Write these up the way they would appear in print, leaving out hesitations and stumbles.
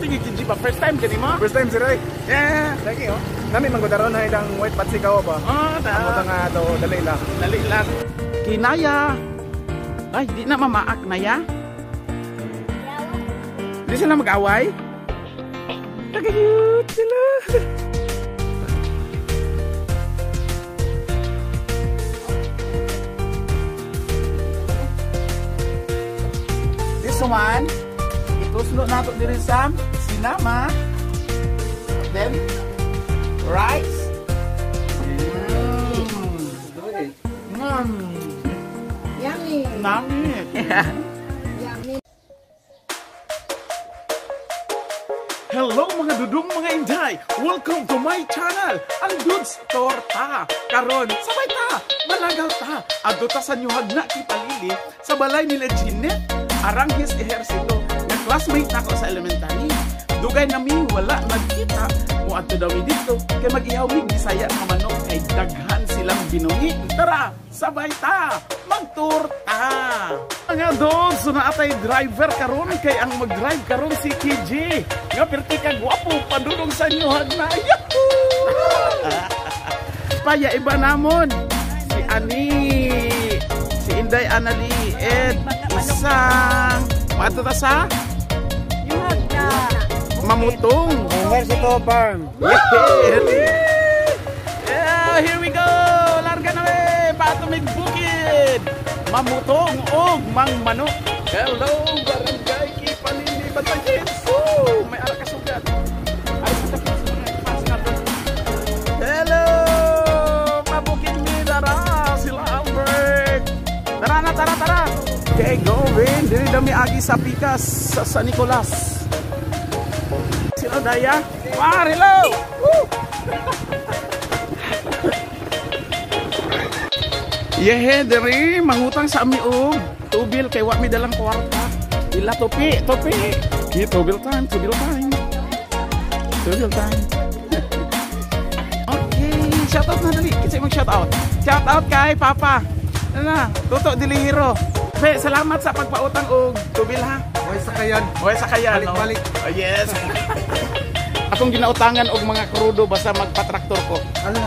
Sige, KG ba? First time gani mo? First time sir ay. Yeah. Lagi oh. Nami manggudaron na ilang white patsikaw ba. Oh, ta. Ang nga to dali lang. Dali lang. Kinaya. Ay, di na mamaak na ya. Di sila mag-away? Tagayut sila. This one, ituslo na ito diri sa sinama. Then, rice. Mm. Yummy. Nami. Yummy. Hello mga dudong mga inday! Welcome to my channel, ang Dudes Torta! Karon, sabay ta, malagaw ta, adto ta sa Nyuhagna Kipalili, sa balay nila Jeanette Arangis Ejercito, nga classmate nako sa elementary. Dugay nami wala nagkita, moadto daw mi didto kay mag-ihaw mig Bisaya nga manok kay daghan silang binungi. Tara, sabay ta, magtorta! Mga dogs, so naatay driver karon kay ang mag-drive karon si KJ. Nga perti ka gwapo padulong sa Nyuhagna. Yahoo! Paya iba namon si Ani, si Inday Anali, and isang maadto ta sa Nyuhagna. Mamutong. Ejercito Farm. Yeah. Yeah, here we go. Larga na we, patumig bukid. Mamutong og mangmanok. Hello, Barangay Kipalili, Bantay Kids. Woo! May ara kasugat. Ay, sa kids mga fans nga to. Hello! Mabukid mi dara sila Albert. Tara na, tara, tara. Okay, go win. Dili dami agi sa Pikas sa San Nicolas. Sila Daya. War, hello. Woo! Yehe, diri mangutang sa ami og tubil kay wa mi dalang kwarta. Ila topi, topi. Ki tubil time, tubil time. Tubil time. Okay, shout out na dali. Kinsa mag shout out? Shout out kay Papa. Ano na, Toto Dilihiro. Be, salamat sa pagpautang og tubil ha. Hoy sakayan. Hoy sakayan. Balik-balik. Oh, yes. Akong ginautangan og mga krudo basta magpa-traktor ko. Ano?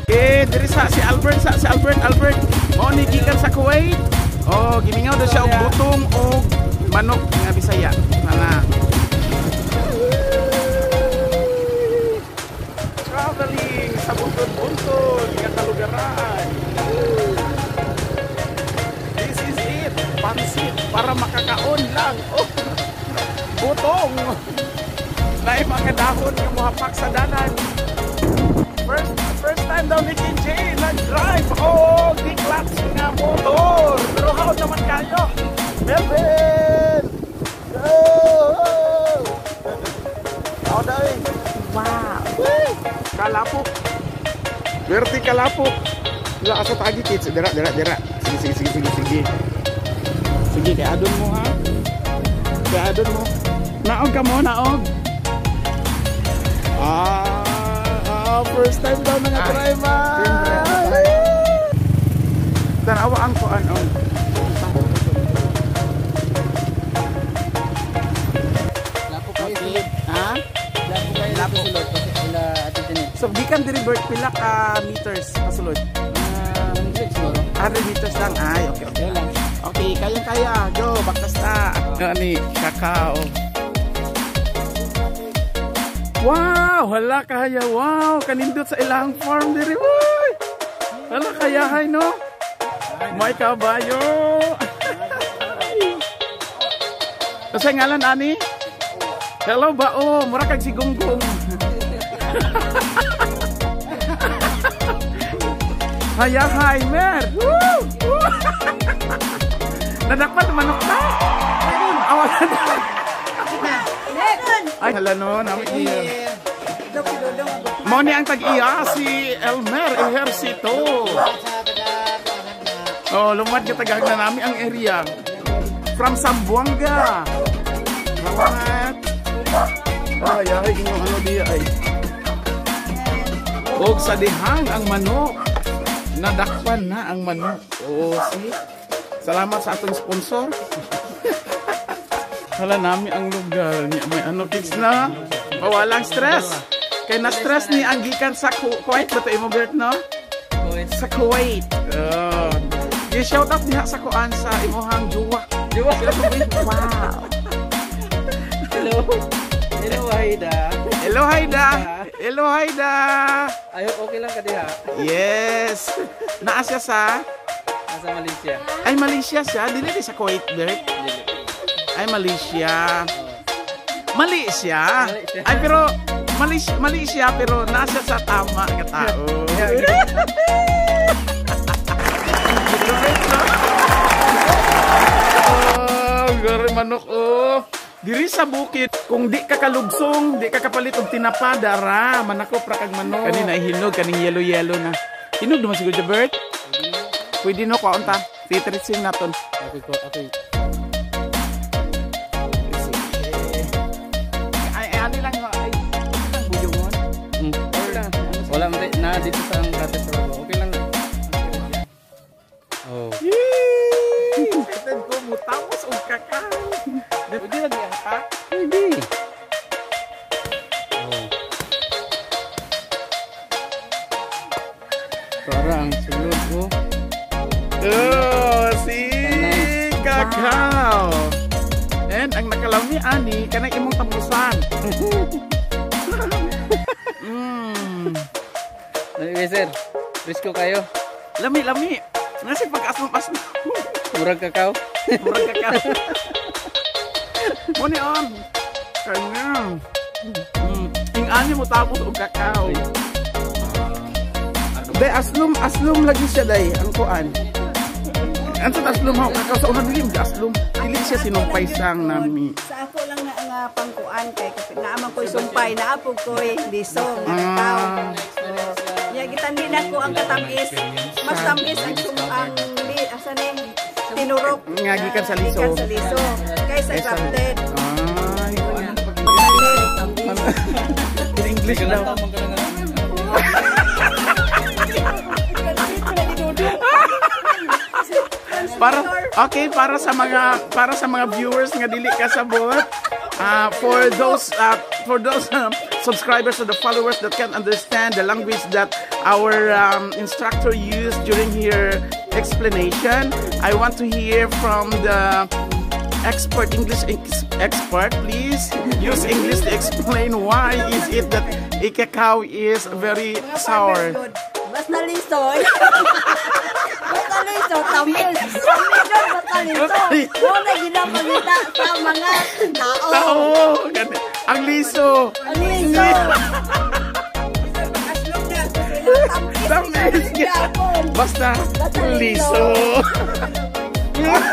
Eh, diri sa si Albert, sa si Albert, Albert. Mao ni gikan sa Kuwait. Oh, gimingaw daw siya og butong og manok nga Bisaya. Sana. Traveling sa buntod-buntod nga kalugaran. This is it. Pansit para makakaon lang. Oh. Butong. Lahi mga dahon nga mohapak sa dalan. First time daw ni KJ nag-drive oh, di-clutch nga motor. Pero how naman kayo? Melvin! Go! How daw eh? Wow! Kalapok! Berti kalapok! Wala ka sa tagi kids. Dira, dira, dira. Sige, sige, sige, sige, sige. Sige, kay adon mo ha. Kay adon mo. Naog ka mo, naog. Ah, first time daw na nga-drive ah. Tanawa ang kuan oh. Lapo kayo sulod. Ha? Lapo kayo lapo sulod kasi ila Ate Janet. So gikan diri Bert pila ka meters pasulod? 100 siguro. 100 meters lang. Ay, okay, okay. Lang. Okay, kaya-kaya. Go, baktas ta. Ani kakao. Wow, hala kaya. Wow, kanindot sa ilang farm diri. Uy! Hala kaya hay no. May kabayo. Kasi ngalan ani? Hello bao, mura kag si Gonggong. Hayahay mer. Woo! Nadakpan manok ta. Awan. Ay, hala no, nami iya. Mao ni ang tag-iya si Elmer Ejercito. Oh, lumad ka tagag na nami ang area. From Zamboanga. What? Ay, ay, inyong ano diya ay. Og sa dihang ang manok. Nadakpan na ang manok. Oh, see? Salamat sa atong sponsor. Hala nami ang lugar niya. May ano kids na. Walang stress. Kay na stress ni ang gikan sa Kuwait ba to imo, Bert, no? Kuwait. Sa Kuwait. Oh. Gi-shout out diha sa kuan sa imuhang juwa. Juwa. Sila sa Kuwait. Wow. Hello. Hello, Haida. Hello, Haida. Hello, Haida. I hope okay lang ka diha. Yes. Naa siya sa Nasa Malaysia. Ay, Malaysia siya. Dili di sa Kuwait, Bert. Dili. Ay, Malaysia. Malaysia. Malaysia. Ay, pero Malaysia, Malaysia pero nasa sa tama nga tao. Oh, gari manok oh. Diri sa bukid, kung di ka kalugsong, di ka kapalit og tinapa, dara, manakop ra kag manok. Kani na hinog, kaning yellow-yellow na. Hinog naman siguro, Bert. Pwede no, kaon ta. Titritsing naton. Ako ko, ako. Sige. Ay, ay, ano lang, ay, ano lang buyungon? Okay lang. Wala man na dito sa ang kate sa baba. Okay lang. Oh. Yay! Excited ko, mutamos og kakao. Pwede lagi ang ka? Pwede. Oh. Para ang sulod oh. Oh, si Nice. kakao. And ang nakalawni ani kanang imong tamusan. Dali, sir. Presko kayo. Lami lami. Nasi pag-aslom-aslom. Murag kakao. Murag kakao. Mo ni on. Kanya. Ing ani mo tapos og kakao. Day aslom aslom lagi siya day ang kuan. Ang sa aslom ha kakao sa una dili mo aslom. Dili siya sinumpay sang nami. Sa ako lang na nga pangkuan kay kapit naa man ko'y sumpay, naapog ko'y liso nga kakao. Ya gitan din ako ang katamis. Mas tamis ang sum ang li asa ni tinurok. Nga gikan sa liso. Gikan sa liso. Kaysa grafted. Ay, Tamis. In English daw. Para okay, para sa mga viewers nga dili kasabot, for those subscribers or the followers that can understand the language that our instructor used during her explanation, I want to hear from the expert, English expert. Please use English to explain why is it that a cacao is very Mga sour. farmers good. Basta liso. Basta liso, tamis. Tamis yun, basta liso. Wala ginapangita sa mga tao. Tao, ang liso. Ang liso. Aslong na ako sila. Tamis. Tamis. Gyapon. Basta Basta liso. Liso.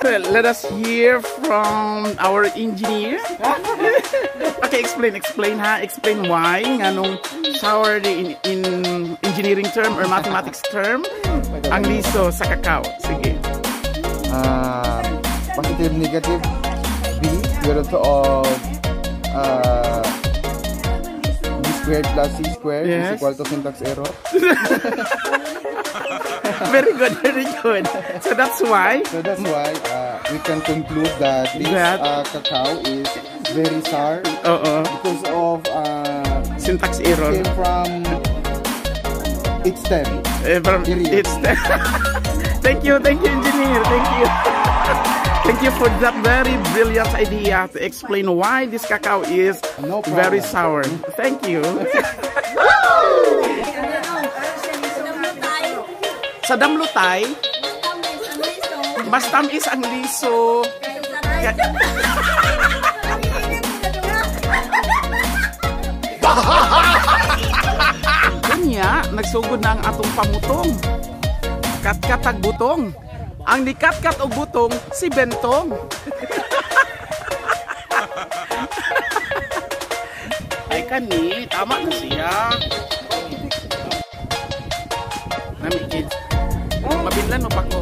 Let us hear from our engineer. Okay, explain, explain ha. Explain why nganong sour in engineering term or mathematics term ang liso sa kakao. Sige. Positive, negative, B, square root of B squared plus C squared is equal to syntax error. Very good, very good. So that's why So that's why we can conclude that this cacao is very sour Oo. Because of syntax error. Came from its stem. Eh, from Period. Thank you, engineer. Thank you. Thank you for that very brilliant idea to explain why this cacao is No problem. very sour. Thank you. Sa damlutay, mas tamis ang liso. Kanya, nagsugod na ang atong pamutong. Katkatag butong. Ang nikatkat og butong, si Bentong. Ay kani, tama na siya. Nami kids. Mabinlan mo pa ko.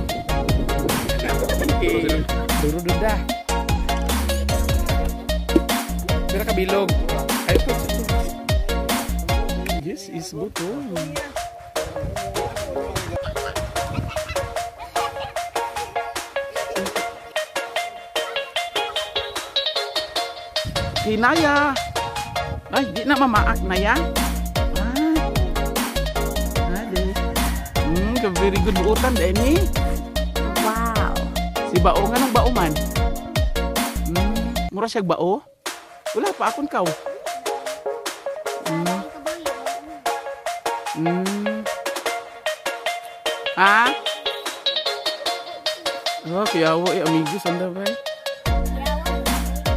Okay. Duro duda. Pira ka bilog. Ay po. This is butong. Kinaya. Ay, di na mamaak na ya. Ah. Ade. Very good buutan dahil ni. Wow. Si bao nga nang bao man. Mura siya bao. Wala pa akong kaw. Ha? Oh, kuyawa eh, amigos, anda ba?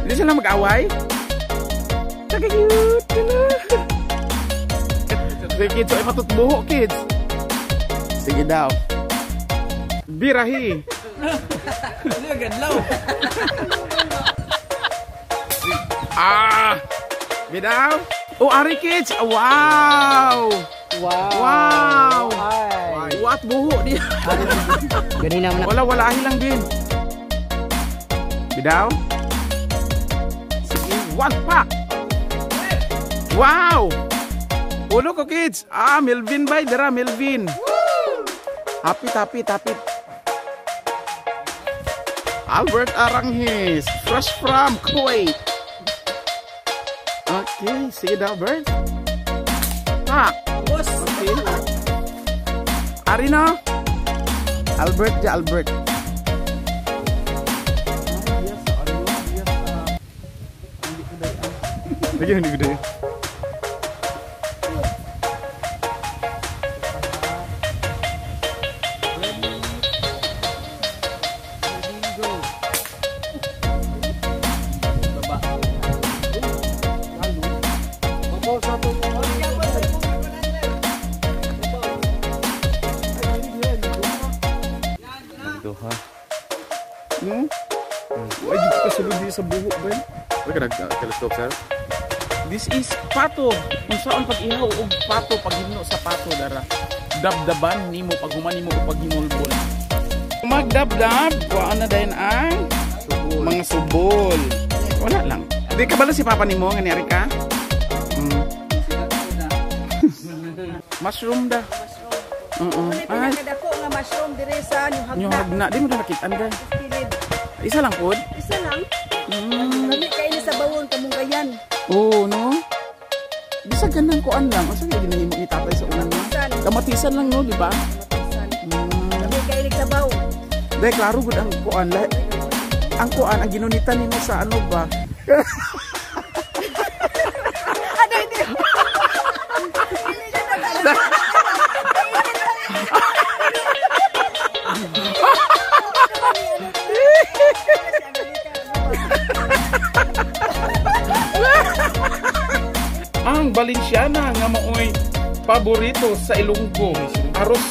Hindi sila mag-away? Kaka-cute! Sige, kids, ay matutbuho, kids. Sige daw. Birahi. Ah! Bidaw? Oh, ari kids! Wow! Wow. Wow! What buho di? Ganina man. Wala, wala lang din. Bidaw? Sige, one pack. Wow! Ulo ko kids. Ah, Melvin bay, dara Melvin. Hapit, hapit, hapit. Albert Aranghis, fresh from Kuwait. Okay, sige daw, Bert. Pak. Okay. Ari na. Albert, ja Albert. Lagi hindi gede. Duha. No? Ay, di ko kasulod di sa buhok ba? Wala ka nag-telescope, sir? This is pato. Unsaon pag-ihaw og pato paghimno sa pato dara. Dabdaban nimo pag human nimo og paghimulbol. Magdabdab, kuan na dayon ang mga subol. Wala lang. Di ka balo si papa nimo nga niari ka? Mushroom da. Oo. Ano Ay, pinakadako nga mushroom dire sa nyo Nyuhagna. hagna. Di mo na nakitaan day. Kilid. Isa lang pod. Isa lang. Lami kayo ni sa bawon kamunggayan. Oo, no? Bisag ganang kuan lang. Unsa kay ginahimo ni tatay sa unan no? Matisan. Kamatisan lang no, di ba? Matisan. Lami kayo ni sabaw. Dahil klaro gud ang kuan ang kuan ang ginunitan nimo sa ano ba? Ano hindi? Hindi na talaga. Ang Valenciana nga maoy paborito sa Ilonggo. Aros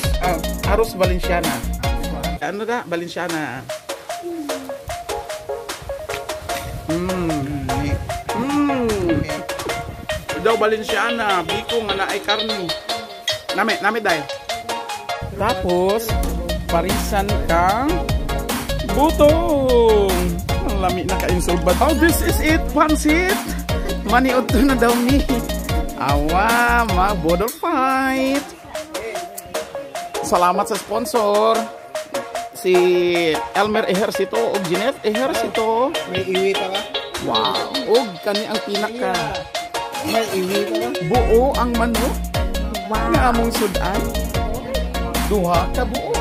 aros Valenciana. Ano da? Valenciana. Daw Valenciana, biko nga naay karni. Nami, nami dai. Tapos parisan kang butong. Ang lami na kainsulbad. Oh, this is it, pansit. Maniod to na daw ni. Awa, ma border fight. Salamat sa sponsor. Si Elmer Ejercito ug Jeanette Ejercito. May iwi pa ba? Wow, ug kani ang pinaka May iwi pa ba? buo ang manok. Wow. Nga among sudan. Duha ka buo.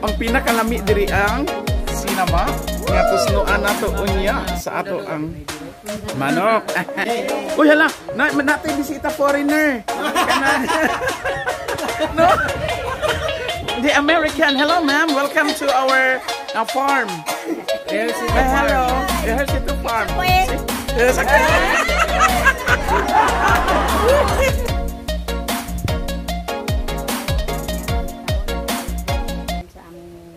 Ang pinakalami diri ang sinama nga tusnoan nato unya sa ato ang manok. Uy hala, na natay bisita foreigner. Kana. No. The American. Hello ma'am, welcome to our farm. Hello. Ejercito Farm. Yes, Sa aming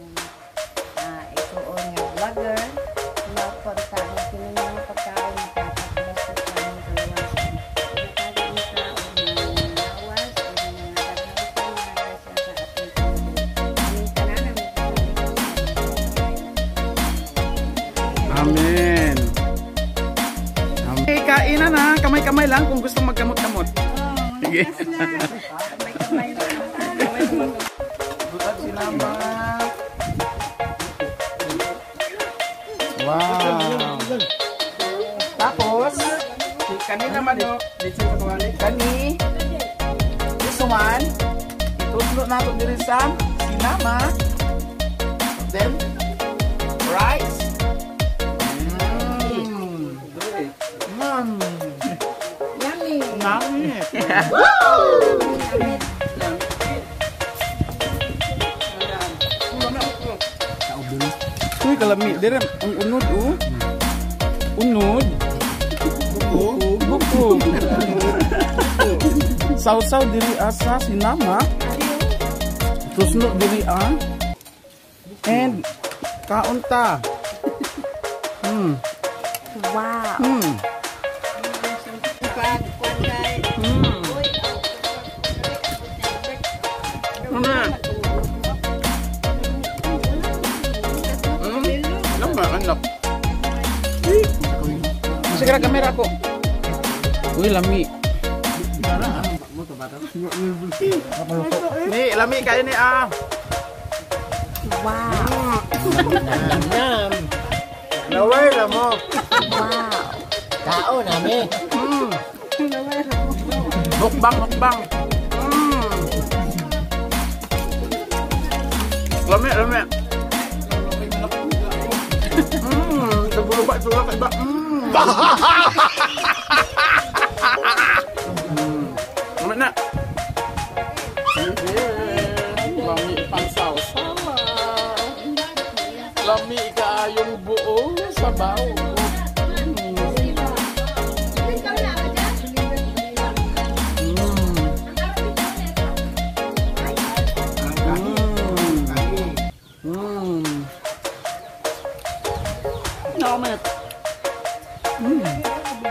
ituon nga vlogger na pagkaon kini mga pagkaon nakakatulog sa aming kalawasan. Nagtago ang tao ng lawas o mga daghapan na siya sa atong kinabuhi. Aming tanan ang Amen. Okay, kainan na. Kamay-kamay lang kung gusto magkamot-kamot. Sige. Wow. Kanina manok. Kani. This one. Itudlo nato diri sa sinama. Then rice. Mm. Mm. Yummy. Nami. Uy, kalami. Dire, ang unod, oh. Unod. Buko. Buko. Sausaw diri asa sinama. Tusno diri ah. And kaon ta. Wow. Ano ba, anak? Sige na, kamera ko. Uy, lami. Ni, lami kayo ni ah. Wow. Naway na mo. Wow. Tao namin. Mukbang, mukbang. Lami, lami. Nagulo ba? Ito lang iba. Lami na. Lami pang-sausawa. Lami kaayong buo sabaw.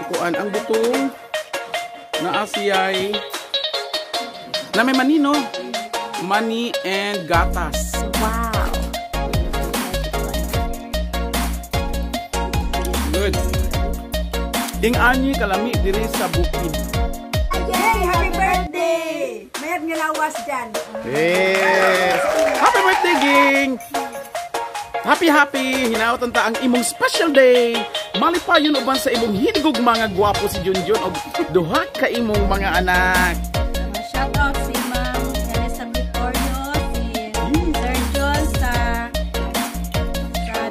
Kuan ang butong na asiyay na may mani, no? Mani and gatas. Wow. Good. Ing anyi kalami diri sa bukid. Yay! Happy birthday! Mayad nga lawas dyan. Yes. Happy birthday, Ging! Happy happy! Hinaotan ta ang imong special day. Malipayon uban sa imong hinigog mga gwapo si Junjun og duha ka imong mga anak. Shout out si Ma'am Elizabeth Orio, si Sir John sa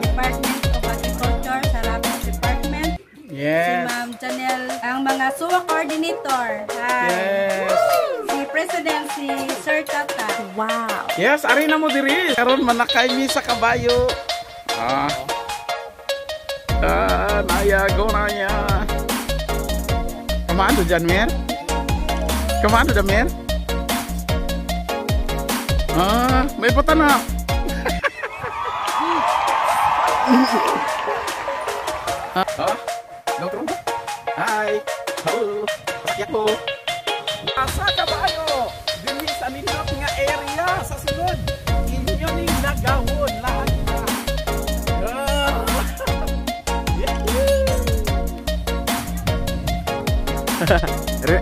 Department of Agriculture, sa Rapid Department. Si Yes. Ma'am Janelle, ang mga SUA Coordinator. Hi. Yes. Si President, si Sir Tata. Wow. Yes, ari na mo diri. Karon manakay mi sa kabayo. Ah. Ah, Naya, go Naya. Kamaan do dyan, Mer? Kamaan do dyan, Mer? Ah, may pata na. Ah, no trumpo. Hi. Hello. Pasakya ko. Asa kabayo? Dinhi sa nindot nga area sa sulod. Inyo ning nagawon lahat na. Ah.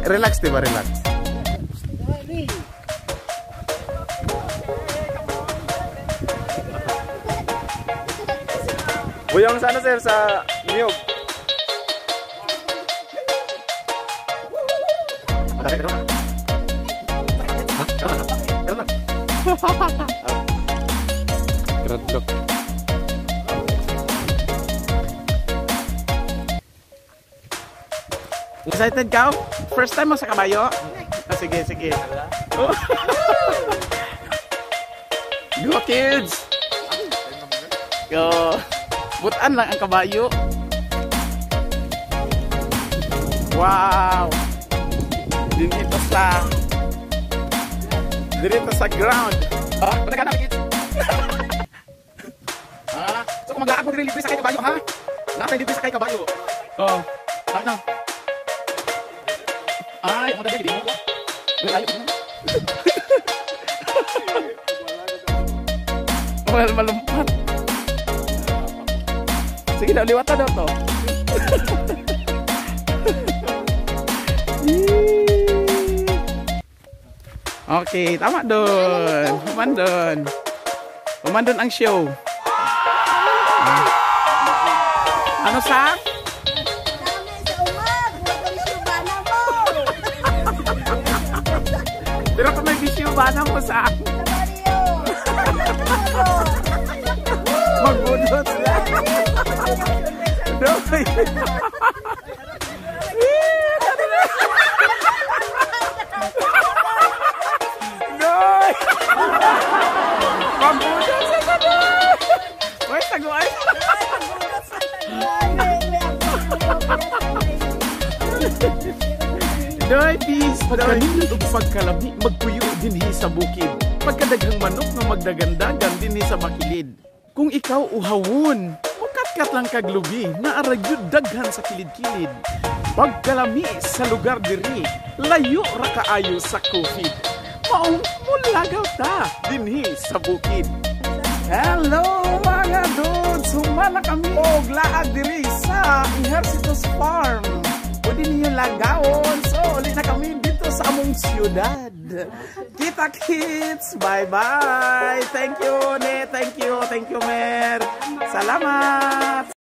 Relax, diba? Relax. Buyong sana sir sa niyog. Gradlock. Excited ka? First time mo sa kabayo? Ah, sige, sige. Go kids! Go! Butan lang ang kabayo. Wow! Dito sa ground. Ah, patay ka na kids. Ah, so kung mag-aag mo diri libre sa kay kabayo ha? Natay libre sa kay kabayo. Oh, ano? Ay, ang dali di mo. Layo. Well, malumpat. Sige daw, liwata daw to. Okay, tama doon. Human doon. Human doon ang show. Ah. Ano sa? Pero kung may bisyo ba na mo sa magbudot sila. Doy. Doy. Magbudot sa doy. Uy, taguan. Doy, peace. Pagkanindot ug pagkalami, magpuyo dinhi sa bukid. Pagkadaghang manok nga magdagandagan dinhi sa makilid. Kung ikaw uhawon, mukatkat lang kag lubi, naa ra gyud daghan sa kilid-kilid. Pagkalami sa lugar diri, layo ra kaayo sa COVID. Maong mulagaw ta dinhi sa bukid. Hello, mga dudes! Humana kami og laag diri sa Ejercitos Farm. Pwede ninyo lagawon. So, uli na kami dito sa among siyudad. Kita kits! Bye-bye! Thank you, Ne. Thank you. Thank you, Mer. Salamat!